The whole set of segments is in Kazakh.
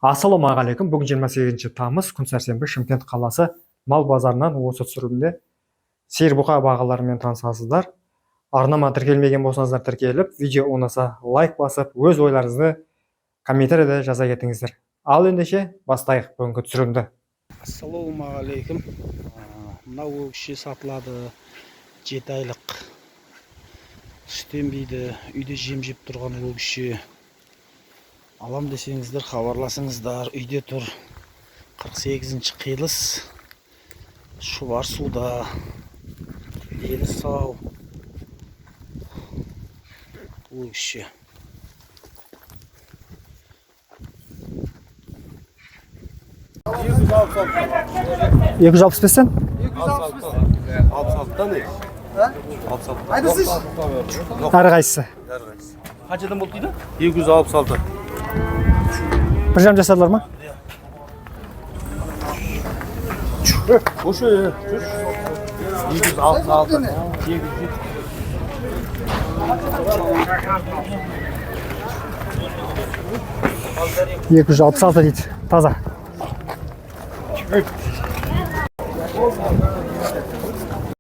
Ассалаумағалейкум. Бүгін 28 тамыз, күн сәрсенбі, Шымкент қаласы мал базарынан осы түсірілімде сиыр, бұқа бағаларымен танысасыздар. Арнама тіркелмеген болсаңыздар, тіркеліп, видео ұнаса, лайк басып, өз ойларыңызды комментарийде жаза кетіңіздер. Ал ендеше бастайық бүгінгі түсірілімді. Ассалаумағалейкум. Мынау өгізше сатылады, 7 айлық, сүттенбейді, үйде жем жеп тұрған өгізше. Алам десеңіздер, хабарласыңыздар. Үйде тұр, 48 қиылыс, Шұбар суда. Дені сау өгізше. 265-тен? 66-дан не? 66. Әрқайсысы. Қаншадан болды дейді? 266. 1,5 жасадылар ма? Ошо, 266. 266 дейді. Таза.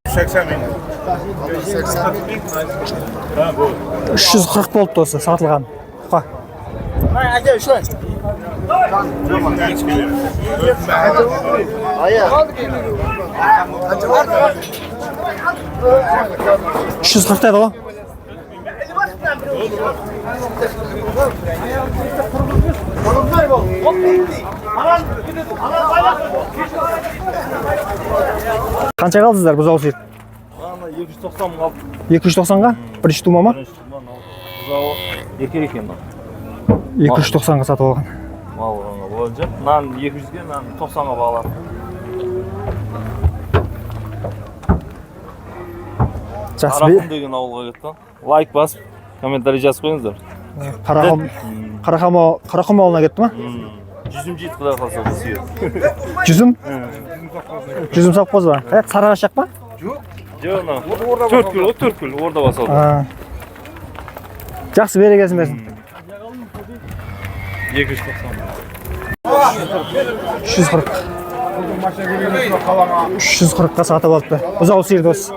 80 bin. 340 болды осы сатылған. Бұқа. 340 деді ғой. Қанша қалдыңыздар бұзау сиыр? 290 мың алып. 290-ға? Бірінші тума ма? Бірінші тума мынау. Бұзауы еркек екен мынау. 290-ға сатып алған. Мал алғанға болған жоқ. Нан 200-ге, нан 90-ға бағалады. Жақсы. Қарақұм деген ауылға кетті. Лайк басып, комментарий жазып қойыңыздар. Қарақұм Қарақұм Қарақұм ауылына кетті ма? Жүзім жейді, құдай қаласа, бұл сиыр. Жүзім? Жүзім совхозы ба? Қаяқ, Сарыағаш жақ па? Жоқ, мынау. Төрткүл ғой, Төрткүл, Ордабасы ауылы. А. Жақсы, берекесін берсін. 290. 340. 340-қа сатып алыпты. Бұзау сиыр дос.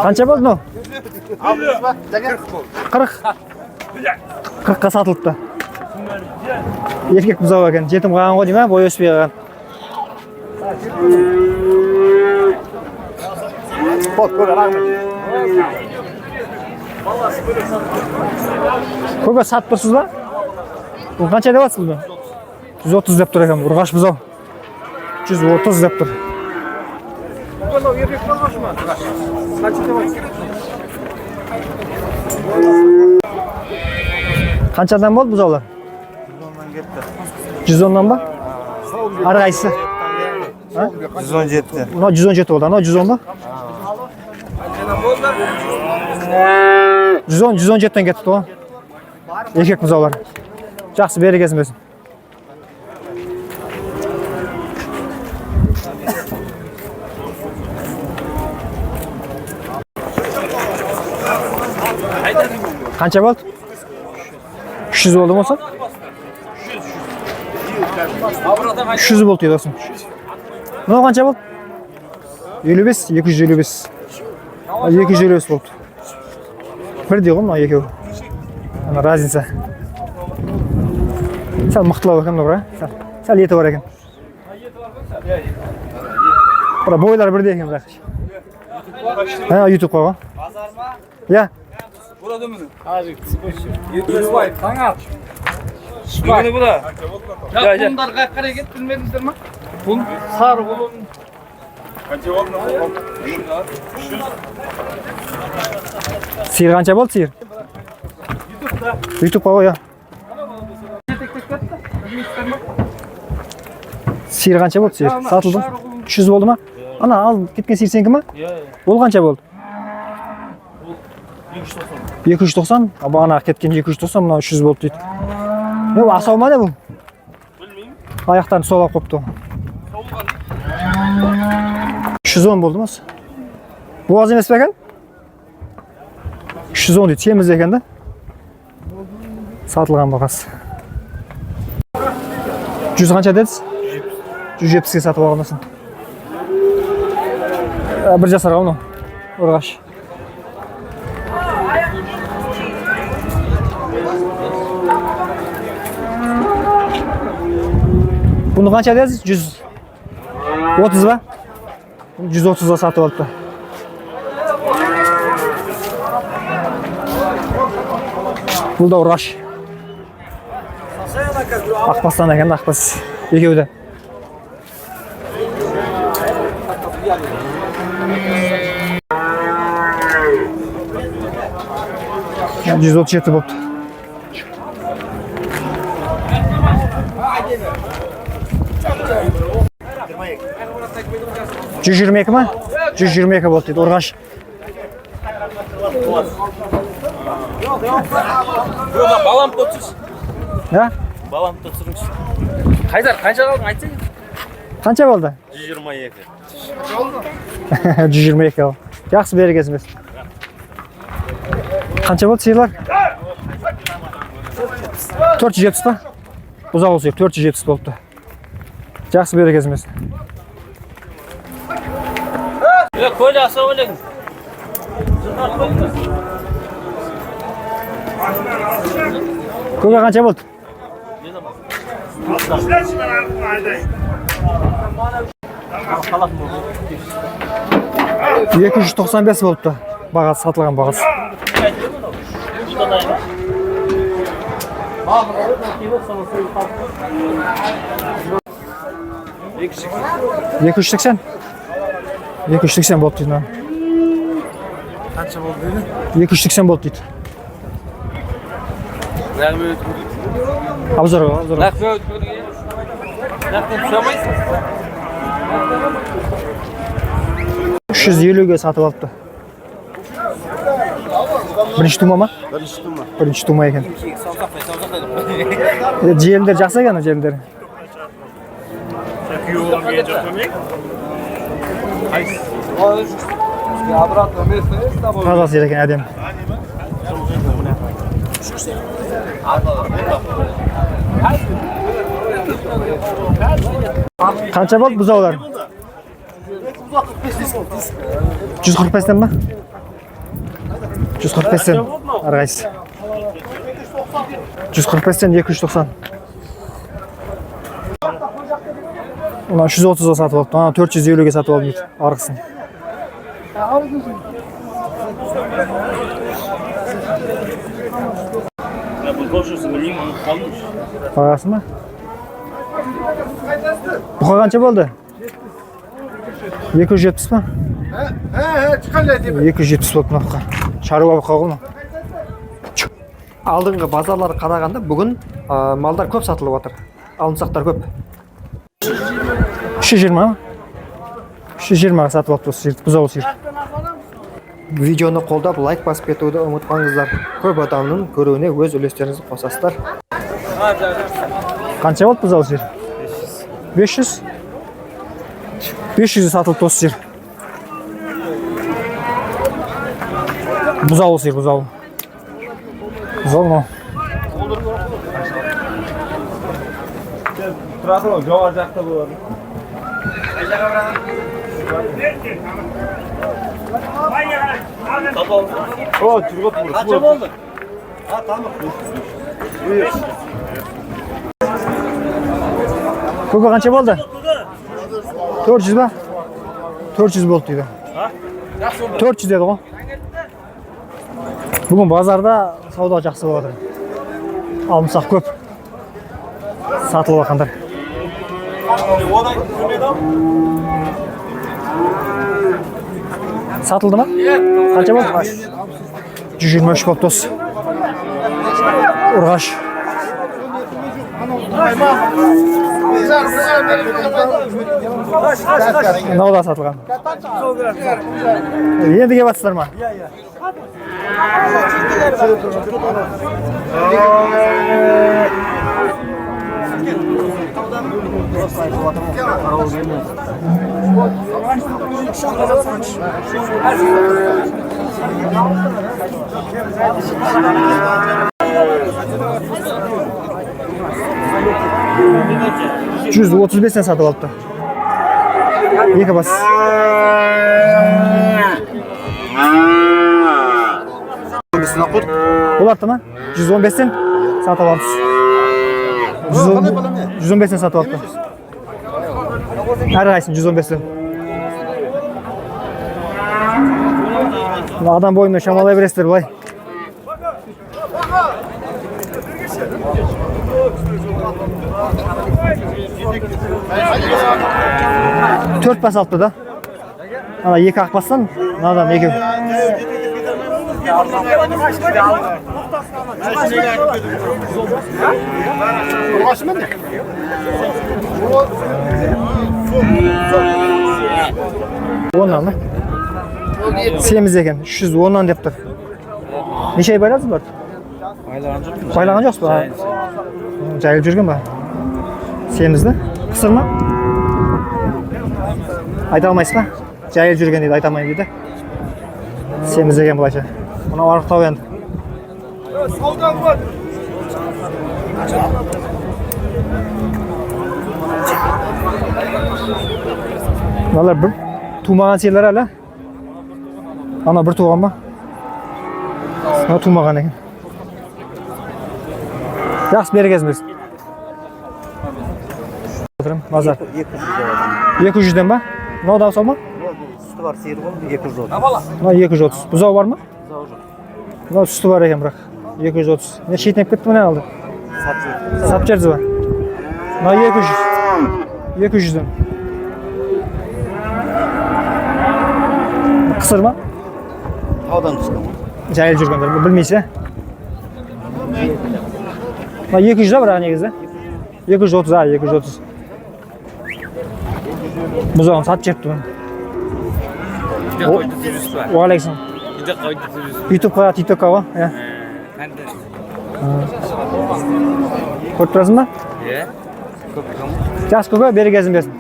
Қанша болды мынау? 40. 40-қа сатылыпты. Еркек бұзау екен. Жетім қалған ғой деймін, а? Бойы өспей қалған. Көке, сатып тұрсыз ба? Бұл қанша деп жатсыз бұны? 130 деп тұр екен, ұрғаш бұзау. 130 деп тұр. Қаншадан болды бұзаулар? 110-нан ба? Әрқайсысы? 117. Мынау 117 болды, анау 110 ба? 110, 117-тен кетті ғой. Еркек бұзаулар. Жақсы, берекесін берсін. Қанша болды? 300 болды ма осы? 300 болды дейді досым. Мынау қанша болды? 55, 255. 255 болды. Бірдей ғой мынау екеуі. Ана разница. Сәл мықтылау екен мынау, бірақ, сәл. Сәл еті бар екен. Бірақ бойлары бірдей екен бірақ. Ha, YouTube қой ғой. Иә. Бүгіні бұда. Ya bunlar kaç git bilmediniz mi? Bun sarı bulun. Сиыр қанша болды, сиыр? YouTube қой, иә. Сиыр қанша болды, сиыр? Сатылды. 300 болды ма? Ана ал кеткен сиыр сенікі ма? Иә, иә. Ол қанша болды? 290. 290, а бағана кеткен 290, мынау 300 болды дейді. Не, бұл асау ма не бұл? Білмеймін. Аяқтарын солап қойыпты. 310 болды ма осы? Буаз емес пе екен? 310 дейді, семіз екен да. Сатылған бағасы. 100 қанша дедіңіз? 170-ге сатып алған. 1 жасар ғой мынау. Ұрғаш. Бұны қанша дедіңіз? 130 ба? 130-ға сатып алыпты. Бұл да ұрғаш. Ақбастан екен, ақбас. Екеуі де. 137 болыпты. 122 ма? 122 болды дейді, ұрғаш. Баламды түсірші. Ha? Баламды түсіріңізші. Қайдар, қанша қалдың айтсаң? Қанша болды? 122. 122 ал. Жақсы, берекесін берсін. Қанша болды сиырлар? 470 па? Бұзау сиыр 470 болыпты. Жақсы, берекесін берсін. Коля, ассалаумағалейкум. Көке қанша болды? 295 болыпты. Бағасы, сатылған бағасы. 280? 280 болды дейді. Қанша болды деді? 280 болды дейді. Обзор, обзор. 350-ге сатып алыпты. Бірінші тума ма? Бірінші тума. Бірінші тума екен. Желіндер жақсы екен, желіндер. Таза сиыр екен, әдемі. Қанша болды бұзаулар? 145-тен ба? 145-тен әрқайсысы. 145-тен 290. Мына 330-ға сатып алыпты. Ана 450-ге сатып алдым дейді арғысын. Бағасы ма? Бұқа қанша болды? 270 па? 270 болды мына бұқа. Шаруа бұқа ғой мынау. Алдыңғы базарларға қарағанда бүгін малдар көп сатылып жатыр. Алымсақтар көп. 320 ма? 320-ға сатып алыпты осы сиырды, бұзау сиыр. Видеоны қолдап лайк басып кетуді ұмытпаңыздар. Көп адамның көруіне өз үлестеріңізді қосасыздар. Қанша болды бұзау сиыр? 500. 500-ге сатылыпты осы сиыр. Бұзау сиыр, бұзау. Бұзау мынау. Жоғары жақта болады. Қанша болды? Көке қанша болды? 400 ба? 400 болды дейді. 400 деді ғой. Бүгін базарда сауда жақсы болып жатыр. Алымсақ көп. Сатылып жатқандар. Сатылды ма? Қанша болды? 123 болды дос. Ұрғаш. Мынау да сатылған. Енді келіп жатсыздар ма? 135-тен сатып алыпты. Екі бас. Оларды ма? 115-тен сатып алыпсыз. 115-тен сатып алыпты. Әрқайсысын 115-тен. Мына адам бойымен шамалай бересіздер былай. Төрт бас алыпты да. Ана екі ақ бастан, мынадан екеу. Оннан ба? Семіз екен, 310-нан деп тұр. Неше ай байладыңыз бұларды? Байлаған жоқпын. Байлаған жоқсыз ба? Жайылып жүрген ба? Семізді? Қысыр ма? Айта алмайсыз ба? Жайылып жүрген дейді, айта алмаймын дейді. Семіз екен былайша. Мынау арықтау енді. Мыналар бір тумаған сиырлар әлі. Ана бір туған ба? Мына тумаған екен. Жақсы, берекесін берсін. Отырым, базар. 200-ден ба? Мынау да сол ма? Сүті бар сиыр ғой, 230. Мынау 230. Бұзау бар ма? Бұзау жоқ. Мынау сүті бар екен бірақ. 230. Не шетінеп кетті міне алды. Сатып Сатып жібердіңіз ба? Мынау 200. 200-ден. Қысыр ма? Таудан түскен ғой. Жайылып жүргендер, білмейсіз, ә? Мына 200 да бірақ негізі. 230, а, 230. Бұзауын сатып жіберіпті бұны. Уағалейкум. Ютубқа, тиктокқа ғой, иә. Көріп тұрасың ба? Иә. Жақсы көке, берекесін берсін.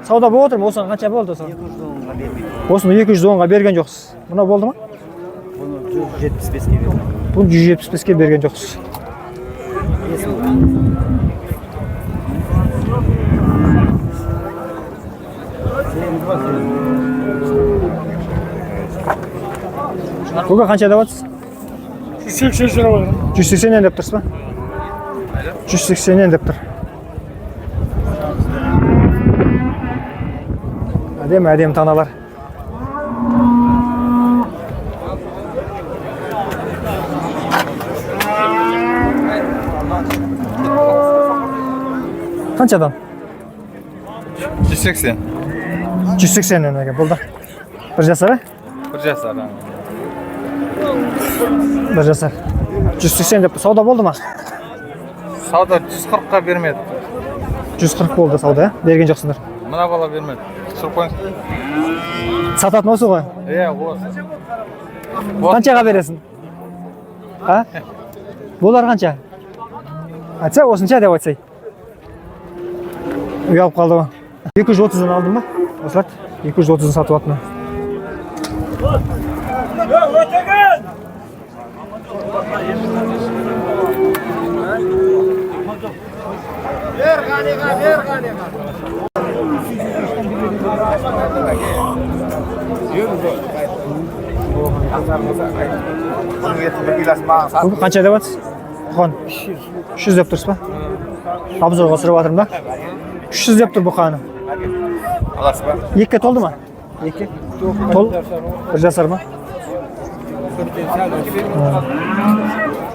Сауда болып отыр ма? Осыған қанша болды осыған? 210-ға бермейді. Осыны 210-ға берген жоқсыз. Мынау болды ма? Бұны 175-ке бердім. Бұны 175-ке берген жоқсыз. Көке қанша деп жатсыз? 180 lira var. 180-нен деп тұрсыз ба? 180-нен деп тұр. Әдемі әдемі таналар. Қаншадан? 180. 180-нен екен бұл да. Бір жасар, ә? Бір жасар. Бір жасар. 180 деп сауда болды ма? Сауда 140-қа бермеді. 140 болды сауда, ә? Берген жоқсыңдар. Мына бала бермеді. Түсіріп қойыңыз. Сататын осы ғой. Иә, осы. Қаншаға бересің? А? Бұлар қанша? Айтса, осынша деп айтсай. Ұялып қалды ғой. 230-дан алдым ба? Осылар 230-дан сатып алдым. Бүгін қанша деп жатсыз? Бұған 300 деп тұрсыз ба? Обзорға сұрап жатырмын да. 300 деп тұр бұқаны. Аласыз ба? Екіге толды ма? Екі. Тол? Бір жасар ма?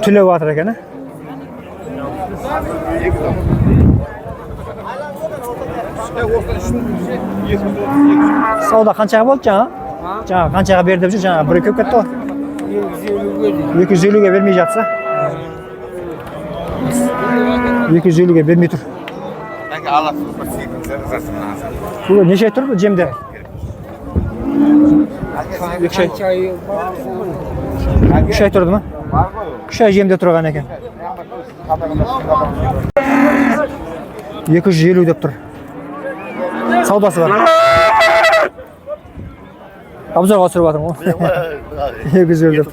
Түлеп жатыр екен, ә? Сауда қаншаға болды жаңа? Жаңа қаншаға бер деп жүр, жаңа бір көп кетті ғой. 250-ге бермей жатса. 250-ге бермей тұр. Бүгін неше ай тұр бұл жемде? 2 ай. 3 ай тұрды ма? 3 ай жемде тұрған екен. 250 деп тұр. Саудасы бар. Обзорға түсіріп жатырмын ғой. 250 деп.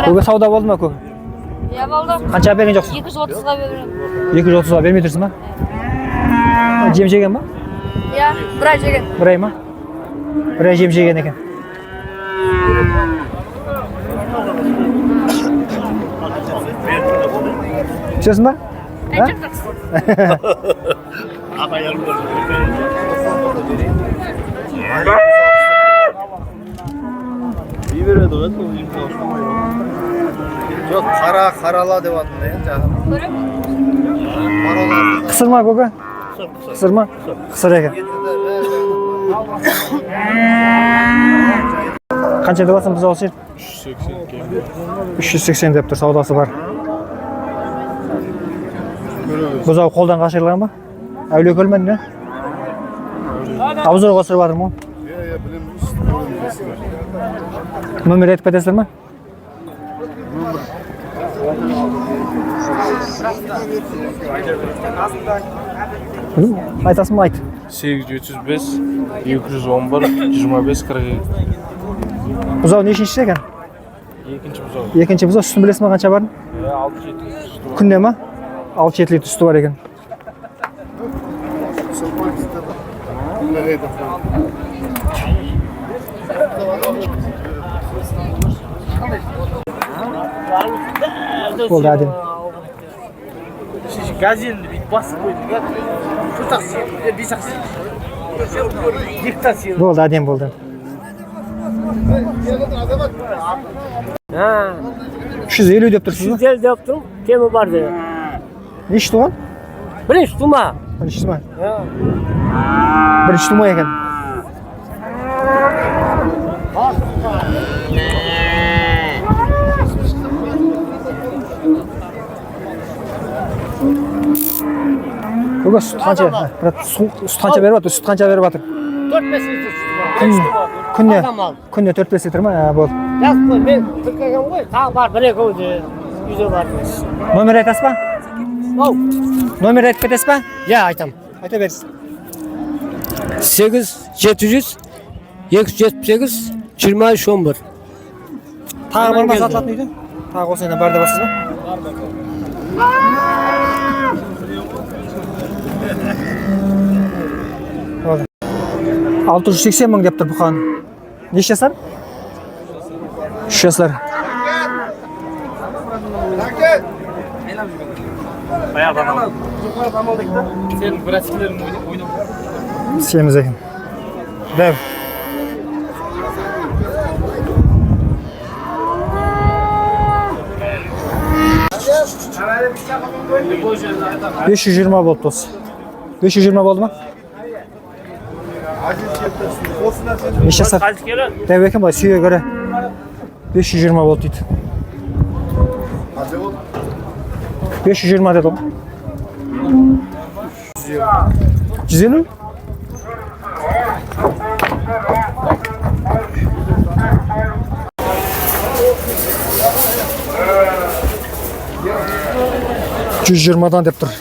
Көке, сауда болды ма, көке? Иә, болды. Қанша берген жоқсың? 230-ға беремін. 230-ға бермей тұрсың ба? Жем жеген ба? Иә, бір ай жеген. Бір ай ма? Бір ай жем жеген екен. Түсесің ба? А? Жоқ, қара қарала деп жатыр да енді жағын. Қысыр ма, көке? Қысыр ма? Қысыр екен. Қанша деп жатсың бұзау сиыр? 380 деп тұр, саудасы бар. Бұзау қолдан қашырылған ба? Әулиекөл ме, не? Обзорға түсіріп жатырмын ғой. Номер айтып кетесіздер ма? Білмеймін, айтасың ба, айт. 805 211 25 42. Бұзау нешіншісі екен? Екінші бұзау. Екінші бұзау, сүтін білесің ба қанша барын? 6-7 литр сүті бар. Күнде ма? 6-7 литр сүті бар екен. Болды, әдемі. Газелді бүйтіп басып қойдым. Төрт ақ сиыр, бес ақ сиыр. Екі та сиыр. Болды, әдемі болды. 350 деп тұрсыз ба? 350 деп тұрмын, кемі бар dedi. Неші туған? Бірінші тума. Бірінші тума. Бірінші тума екен. Көке, сүт қанша? Брат, сүт қанша беріп жатыр? Сүт қанша беріп жатыр? 4-5 литр сүті бар. Күніне, күніне, Таза мал. күніне 4-5 литр ма? Ә, болды. Жазып қой, мен тіркеген ғой, тағы бар, бір екі үйде, үйде бар. Номер айтасыз ба? Ау, Номер айтып кетесіз ба? иә, айтам. Айта беріңіз. 8 700 278 23 11. Тағы бар ма сатылатын үйде? Тағы осы үйден бар деп жатсыз ба? Болды. 680 мың деп тұр бұқан. Неше жасар? 3 жасар. Сенің братиктерің ойнап. Семіз екен. Дәу. 520 болды осы. 520 болды ма? Неше жасар? Дәу екен былай сүйегі ірі. 520 болды дейді. 520 деді ғой. 150? 120-дан деп тұр.